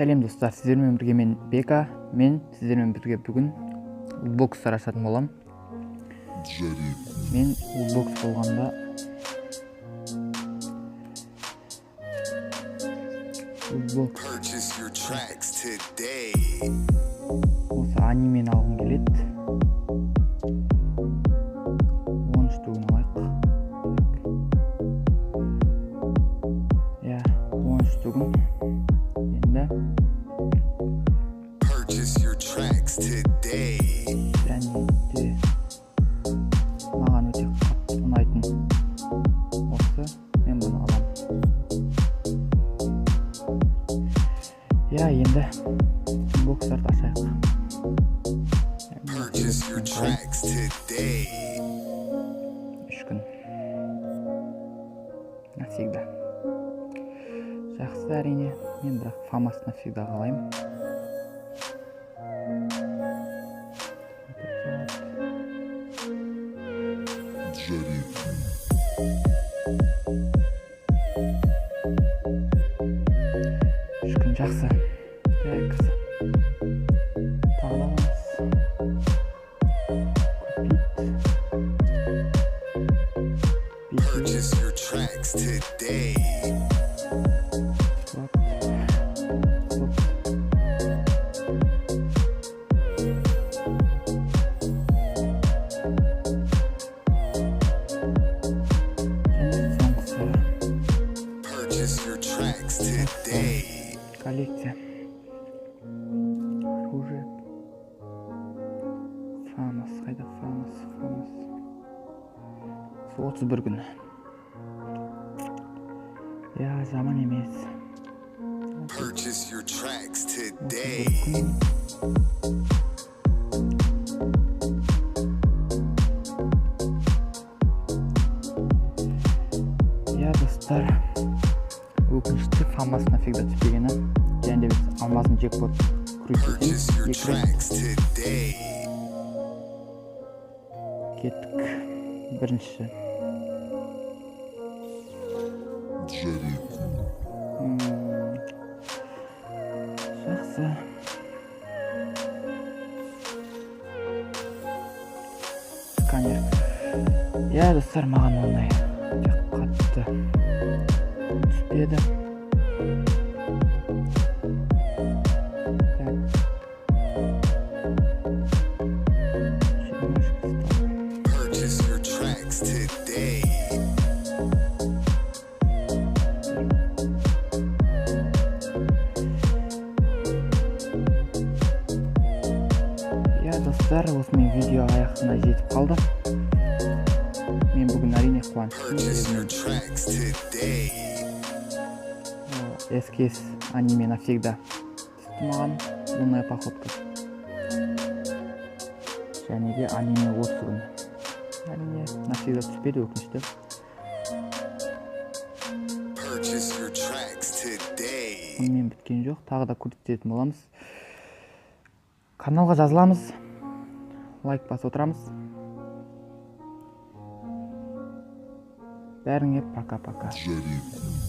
Сәлем достар, сіздермен бірге мен Бека. Мен сіздермен бірге бүгін лутбокстар ашатын боламын. Мен лутбокс болғанда лутбокс осы анимені алғым келеді. 10 штугін алайық. Иә, 10 штугін. Енді және де маған өте қатты ұнайтын осы, мен бұны аламын. Иә, енді бокстарды ашайық. 3 күн навсегда. Жақсы, әрине, мен бірақ фамас навсегда қалаймын. Үш күн жақсы. Так, тағы да аламыз. Купить. Purchase your tracks today. Вот. Және соңғысы. Purchase your tracks today. Коллекция. Оружие. Фамас, қайда Фамас, Фамас. 31 күн. Иә, жаман емес. Purchase your tracks today. 31 күн. Иә, достар, өкінішті Фамас навсегда түспегені. Және де біз алмазын джекпот крутитін Purchase your екі рет tracks today. Кеттік. Бірінші. Жақсы. Сканер. Иә, достар, маған ондай өте қатты түспеді. Так. Purchase your tracks today. Иә, достар, осымен видео аяғына жетіп қалды. Мен бүгін әрине қуаныштымын. Purchase your Себебі tracks today. СКС аниме навсегда түсті маған, лунная походка. Және де аниме 30 күн. Әрине навсегда түспеді, өкінішті. Purchase your tracks today. Бұнымен біткен жоқ, тағы да көрсететін боламыз. Каналға жазыламыз, лайк басып отырамыз. Бәріңе пока-пока. Jericho.